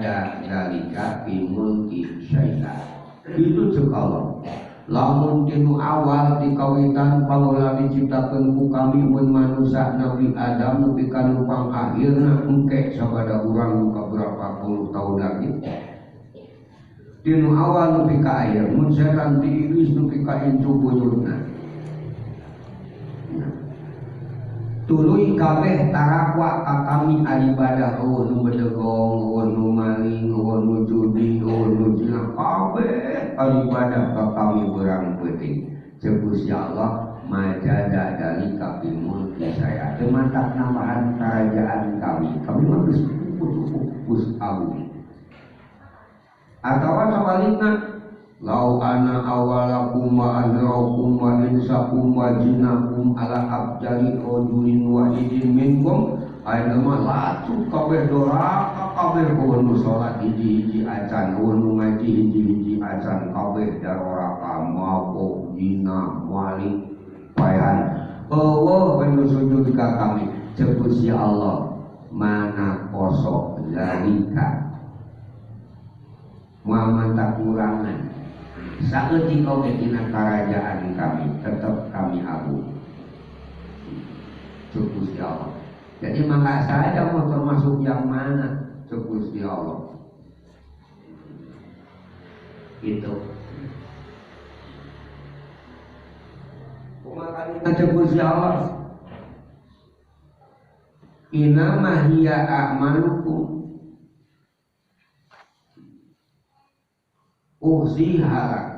majada zalika fi mulki syai'a. Itu cek Allah. Lamun tinu awal di kawitan pangola diciptakeun ku kami mun manusia Nabi Adam nepi ka nu pangakhirna engke sabada urang ka berapa puluh tahun lagi. Tinu awal nepi ka akhir mun setan ti iblis nepi ka incu buyutna. Tuluy kabeh tarakwa ka kami ibadah eueuh nu bedegong, eueuh nu maling, eueuh nu judi, eueuh nu zina, kabeh ibadah ka kami berang peuting. Ceuk Gusti Allah majada dalika fi mulki saya. Teu mantak nambahan kerajaan kami. Kami mah geus cukup geus agung. Atawa sabalikna lau ana awalakum wa akhirakum wa insakum wa jinakum ala abjali rajulin wahidin minkum. Ayeuna mah latu kabeh doraka kabeh nu salat hiji-hiji acan, nu ngaji hiji-hiji acan, kabeh daroraka mabok zina maling paehan. Eueuh nu sujud ka kami. Ceuk Gusti Allah mana kosok zalika moal mantak kurangan saeutik oge dina karajaan kami tetap kami agung. Ceuk Gusti Allah. Jadi mangga saja mau termasuk yang mana ceuk Gusti Allah. Itu. Kumaha ceuk Gusti Allah? Inama hiya a'malukum uhsiha.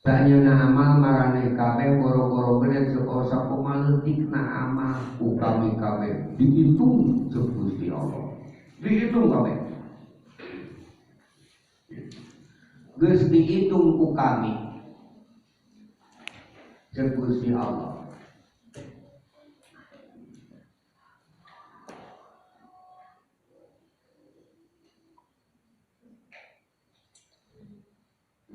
Sanyana amal maraneh kabeh boro-boro gede saka sakumaha leutikna amal ku kami kabeh dihitung ceuk Gusti Allah. Dihitung kabeh. Geus dihitung ku kami ceuk Gusti Allah.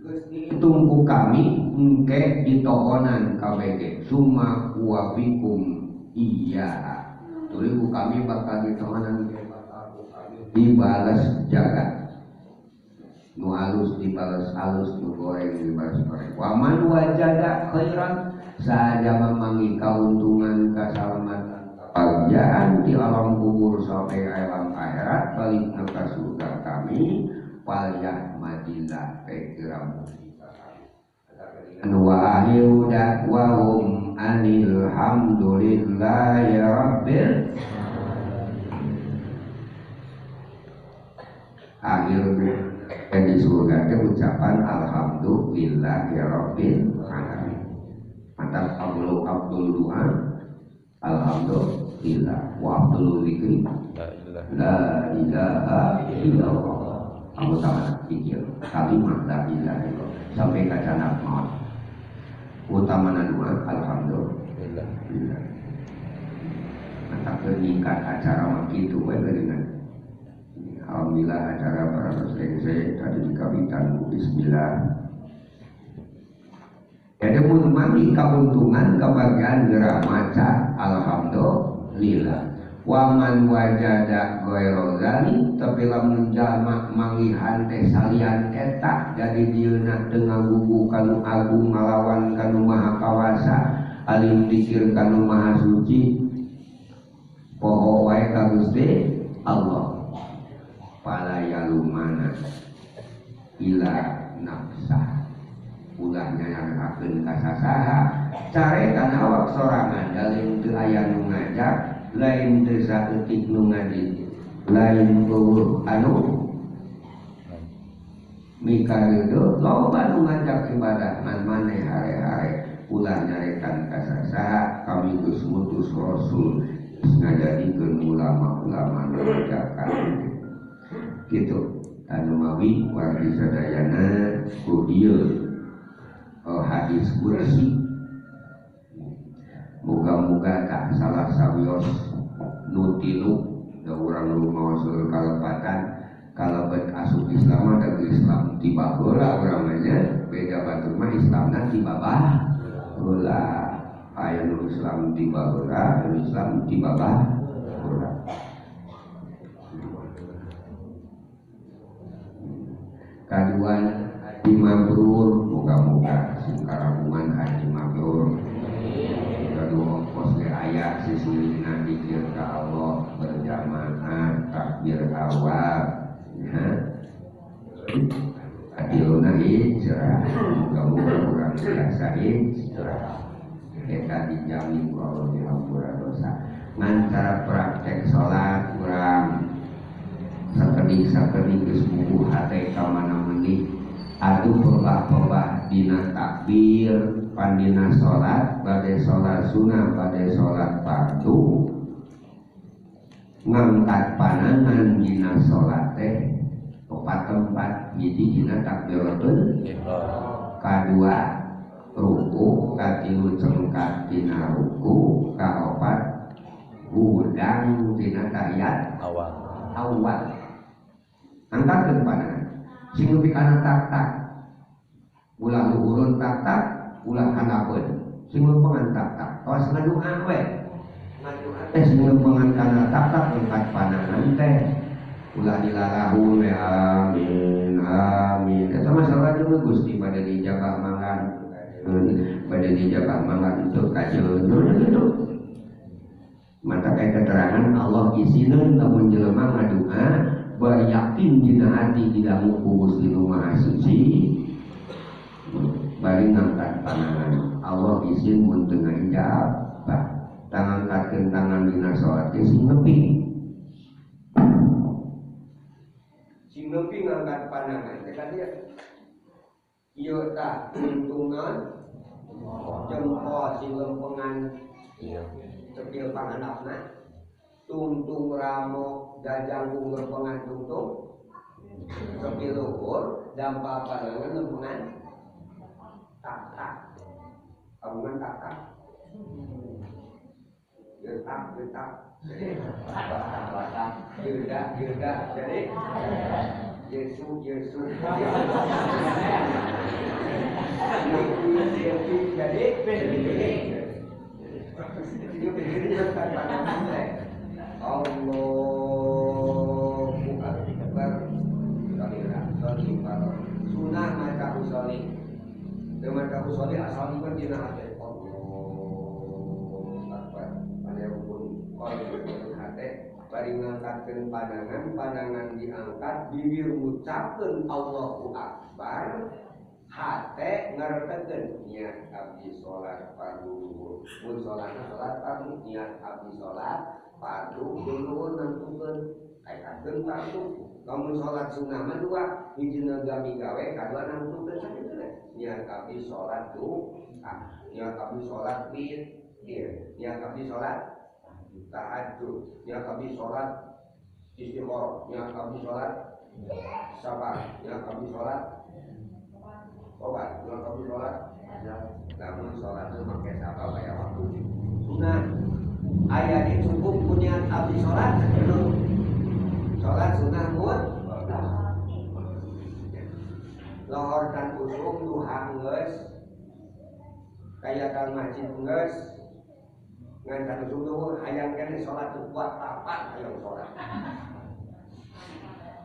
Dihitung ku kami engke ditohonan KBG summa wafikum iya. Tuluy ku kami bakal ditohonan bakal ku kami dibales jagat. Nu alus dibales alus, nu goreng dibales goreng. Wa man wajada khairan saja memangi kauntungan kasalamatan kebahagiaan di alam kubur sampai alam akhirat balik ka surga kami. Waliyah madillah pekiramu wa akhiru da'wahum anil hamdulillahi rabbil akhir di surga itu ucapan alhamdulillahi rabbil alamin. Mantap abdul abdul doa alhamdulillah wa abdul zikri la ilaha illallah. Aku sama pikir kalimat la ilaha illallah sampai kacana maut. Utamana doa alhamdulillah. Mantap meningkat acara mah kitu we geuningan. Alhamdulillah acara para selesai tadi di kawitan bismillah. Jadi mun mati keuntungan kebahagiaan geura maca alhamdulillah. Waman wajada ghairu dzalik tapi lamun jalma manggihan teh salian eta jadi dieuna teu ngagugu kanu agung ngalawan kanu maha kawasa alim dikir kanu maha suci poho wae ka Gusti Allah pala yalumana ila nafsah ulah nyayangkeun ka sasaha carekan awak sorangan dalem teu aya nu ngajak lain teu saeutik nu ngadi lain eueuh anu mikareudeuh loba nu ngajak ibadah ngan maneh hare-hare ulah nyarekan ka sasaha kami geus mutus rasul geus ngajadikeun ulama-ulama nu ngajakan kitu anu mawi wargi sadayana ku ieu hadis qudsi. Moga-moga tak salah sawios nu tilu da urang nu maos kalepatan kalebet asup Islam da Islam tiba heula urang mah nya beda batur mah Islamna tiba baheula aya nu Islam tiba heula anu Islam tiba baheula. Kaduana haji mabrur, moga-moga sing karangungan haji mabrur. Kadua ongkos ge aya sisilina dikir ka Allah berjamaah takbir awal ya. Adiluna hijrah, moga-moga urang biasa hijrah. Eta dijamin ku Allah dihampura dosa. Ngan cara praktek salat urang sakedik-sakedik geus bubuh hate ka mana meuni atuh pebah-pebah dina takbir pandina salat bade salat sunah bade salat fardu ngangkat panangan dina salat teh opat tempat hiji dina takbiratul ihram kadua ruku katilu cengkat dina ruku kaopat hudang dina tahiyat awal awal angkatkeun panangan sing nepi kana tak-tak ulah luhurun tak-tak ulah handapeun sing lempengan tak-tak tos ngadu'a we ngadu'a teh sing lempengan kana tak-tak angkat panangan teh ulah dilalahun we amin amin eta masalah jeung Gusti bade dijabah mangga bade dijabah mangga itu kajeun gitu mata kayak keterangan Allah isineun lamun jelema ngadu'a bari yakin dina hati didangu ku Gusti Nu Maha Suci bari ngangkat panangan Allah izin mun teu ngajabah tangangkatkeun tangan dina salat teh sing nepi sing nepi ngangkat panangan teh kan ieu ieu tah untungan jempol sing lempengan cepil panganapna tungtung ramo jajangkung lempengan tungtung sepi luhur dampa panangan lempengan tak-tak tabungan tak-tak getak getak jadi batak gedak gedak jadi Yesu Yesu jadi Allahu Akbar. Sunah maca usoli. Teu maca usoli asal ieu dina hate Allahu Akbar. Pada rukun qalbi hate bari ngangkatkeun pandangan, pandangan diangkat, bibir ngucapkeun Allahu Akbar, hate ngartekeun niat abdi salat fardu luhur. Mun salatna salat fardu, niat abdi salat fardu luhur nentukeun kaitakeun fardu. Lamun salat sunah mah dua, hijina gami gawe, kadua nangtukeun sakitu teh. Niat abdi salat duha, niat abdi salat witir, niat abdi salat tahajud, niat abdi salat istikharah, niat abdi salat sabar, niat abdi salat tobat, niat abdi salat. Lamun salat teu make sabar aya waktu sunah. Aya di cukup ku niat abdi salat sakitu. Salat sunah mun lohor kan usum duha geus kaya kang masjid geus ngan kan usum duhur hayang keneh salat teu kuat tapat hayang salat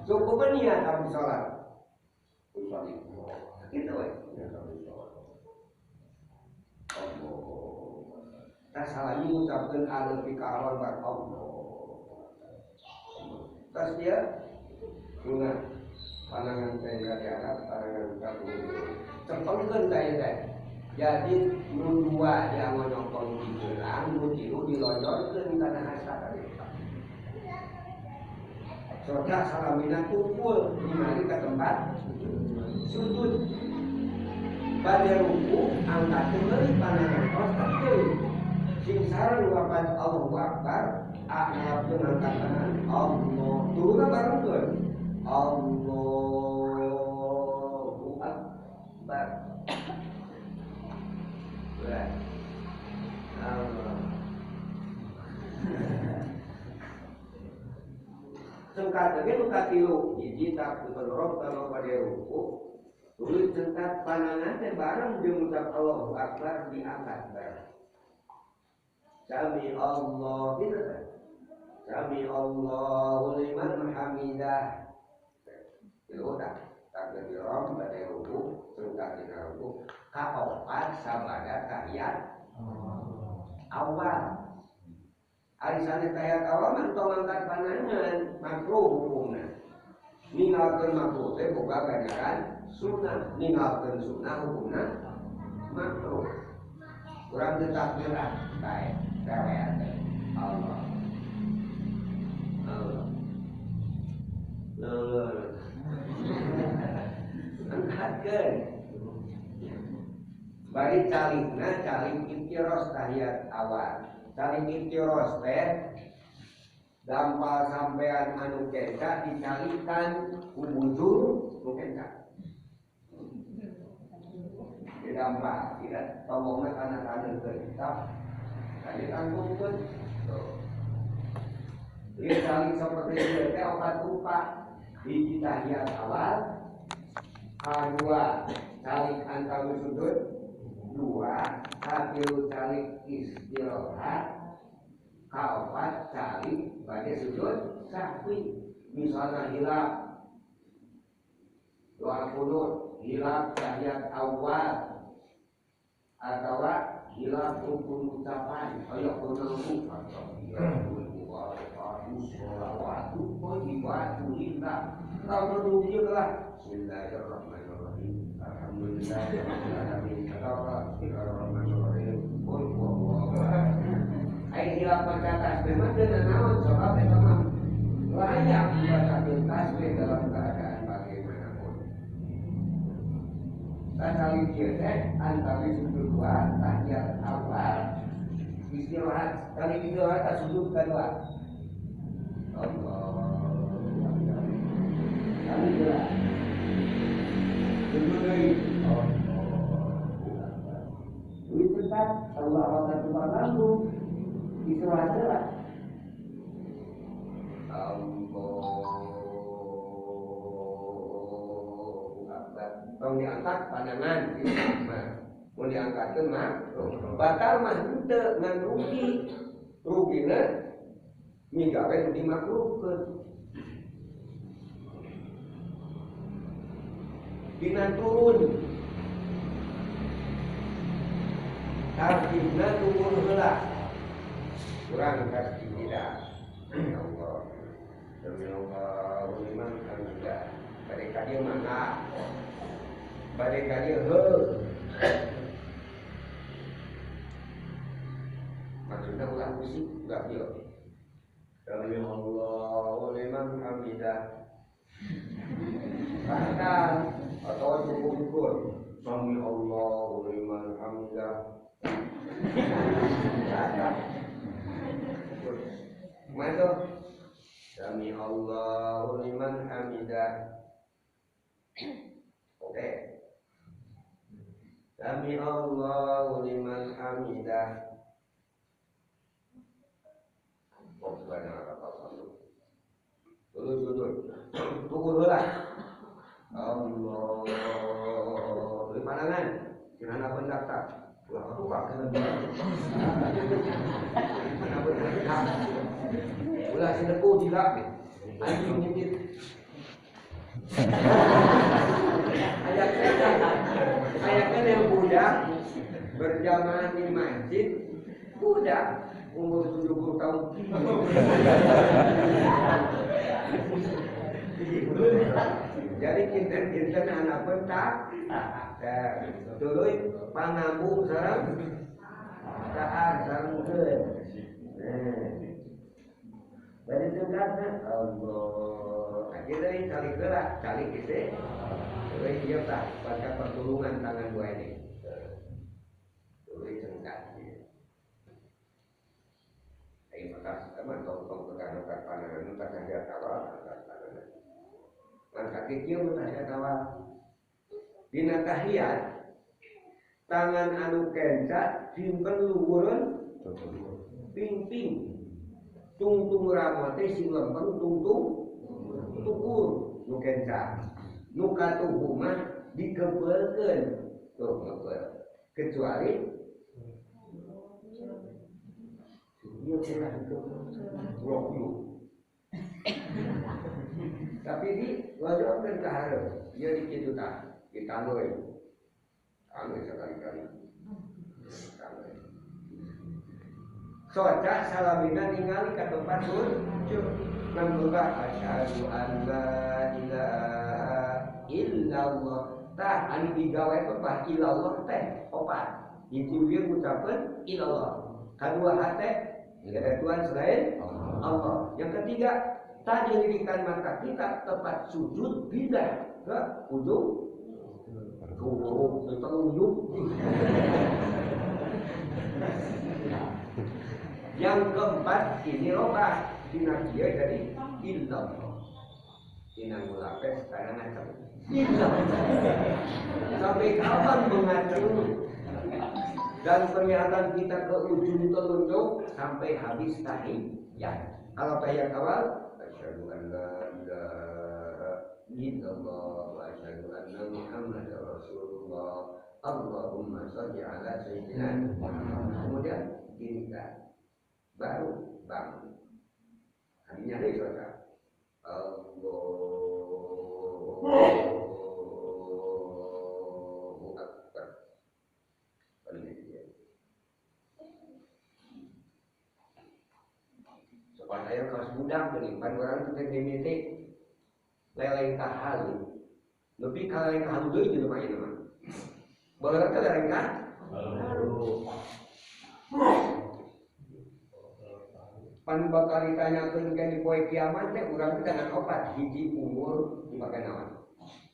cukup niat abdi salat usolli kitu we niat abdi salat Allah tah salami ngucapkeun aleuh ka Allah Allah. Terus dia sunah pandangan saya diangkat, pandangan kamu cempengkeun saya teh. Jadi nu dua dia ngonyongkong di gelang, nu tilu dilonjorkeun kana hasta tadi. Soda salamina tumpul ningali ka tempat sujud. Bade ruku angkatkeun deui pandangan tos teh. Sing sareng wapat Allahu Akbar, ngalapkeun angkat tangan Allah turunna barengkeun Allahu Akbar. Allah. Cengkat lagi nu katilu hiji tak dorong kalau pada ruku tuluy cengkat panangan teh bareng jeung ucap Allahu Akbar diangkat bareng. Sami Allah gitu kan. Sami Allahu liman hamidah. Itu tak Takbir ihram bade ruku, sungkak dina ruku. Kaopat sabada tahiyat awal. Ari sanes tahiyat awal mah tong angkat panangan, makruh hukumna. Ninggalkeun makruh teh boga ganjaran sunnah, ninggalkeun sunnah hukumna makruh. Urang teu takbir ah, bae rewean teh. Allah. Allah. Allah. Angkatkeun. Bari calikna calik iftiros tahiyat awal. Calik iftiros teh dampal sampean anu kenca dicalikan ku bujur nu kenca. Di dampal tidak tongongna kana taneuh ke kitab. Tadi tangkungkeun. Tuh. Ieu calik seperti ieu teh opat rupa. Hiji tahiyat awal, kadua calik antara sujud, dua katilu calik istirahat, kaopat calik bade sujud sahwi. Misalnya hilap doa kunut, hilap tahiyat awal, atau hilap rukun ucapan, ayo kunut Bismillahirrahmanirrahim. Alhamdulillahirabbil alamin. Qul huwallahu ahad. Ai hilap maca tasbih mah teu naon sabab eta mah layak membaca tasbih dalam keadaan bagaimanapun. Tasawuf ieu teh antara sujud dua tahiyat awal istirahat kali istirahat sujud kedua. Allah. Kali jelas. Sujud deui. Allah. Duit tetap Allah akan langsung istirahat heula. Allahu Akbar. Tong diangkat pandangan mah. Mun diangkatkeun mah batal mah henteu ngan rugi. Rugina migawe nu dimakruhkeun. Dina turun. Tartibna turun heula. Kurang pasti tidak. Ya Allah. Demi Allah liman hamidah. Bade ka dieu mangga. Bade ka dieu heuh. Maksudna ulah musik ulah ieu. Demi Allah liman hamidah. Bahkan atau cukup-cukup. Demi Allah liman hamidah. Masuk. Sami Allahu liman hamidah. Oke. Sami Allahu liman hamidah. Rabbana lakal dulu sujud. Tunggu heula. Allah. Beri pandangan. Jangan pendaftar. Ulah tukar kena pendaftar. Ulah sineku tidak anjing nyengit. Ayatnya yang budak berjamaah di masjid, budak umur 70 tahun. Jadi kinten-kinten anak bentak, tuluy pangambung sareng taat sareng keun. Bari singkatna Allah. Akhirnya deui calik heula, calik geus. Tuluy ieu tah baca pertulungan tangan dua ini. Tuluy singkat. Ayo maka teman tong-tong tekan-tekan pandangan tak tahiyat awal angkat pandangan. Maka kieu tahiyat awal. Dina tahiyat tangan anu kenca simpen luhureun pingping. Tungtung ramo teh sing lempeng tungtung tukur nu kenca. Nu katuhu mah dikebeulkeun tuh ngebeul. Kecuali ieu cenah dikebeul. Rok. Tapi di lonjongkeun ka hareup. Ieu di kitu tah, ditanggeui. Tanggeui sekali-kali. Tanggeui. Soca salamina ningali ka tempat sujud. Nangguka asyhadu an la ilaha illallah. Tah anu digawe teh illallah teh opat. Hiji ieu ngucapkeun illallah. Kadua hate tidak ada Tuhan selain Allah. Yang ketiga, tadi lirikan mata kita tempat sujud pindah ke ujung telunjuk. Yang keempat ini robah dina kieu jadi illallah. Dina ngulapes kana ngaceng. Illallah. Sampai kapan mengaceng? Dan penglihatan kita ke ujung telunjuk sampai habis tahiyat. Kalau tahiyat awal, asyhadu an la ilaha illallah wa asyhadu anna Muhammadar Rasulullah. Allahumma sholli ala sayyidina Muhammad. Kemudian gini kan, baru bangun. Hadinya dari saudara. Allahu Akbar. Sopan saya kelas budak geuning pan urang teh mimiti leleng ka halu. Nepi ka leleng ka halu deui jelema ieu mah. Baheula teh leleng ka halu. Pan bakal ditanyakeun ke di poe kiamat teh urang teh dengan opat, hiji umur dipake naon.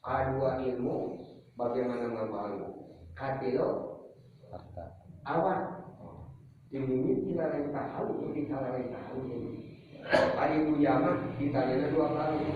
Kadua ilmu bagaimana ngamal ilmu. Katilu harta. Awak dimimiti laleng ka halu, nepi ka laleng ka halu. Ari dunya mah ditanyana dua kali.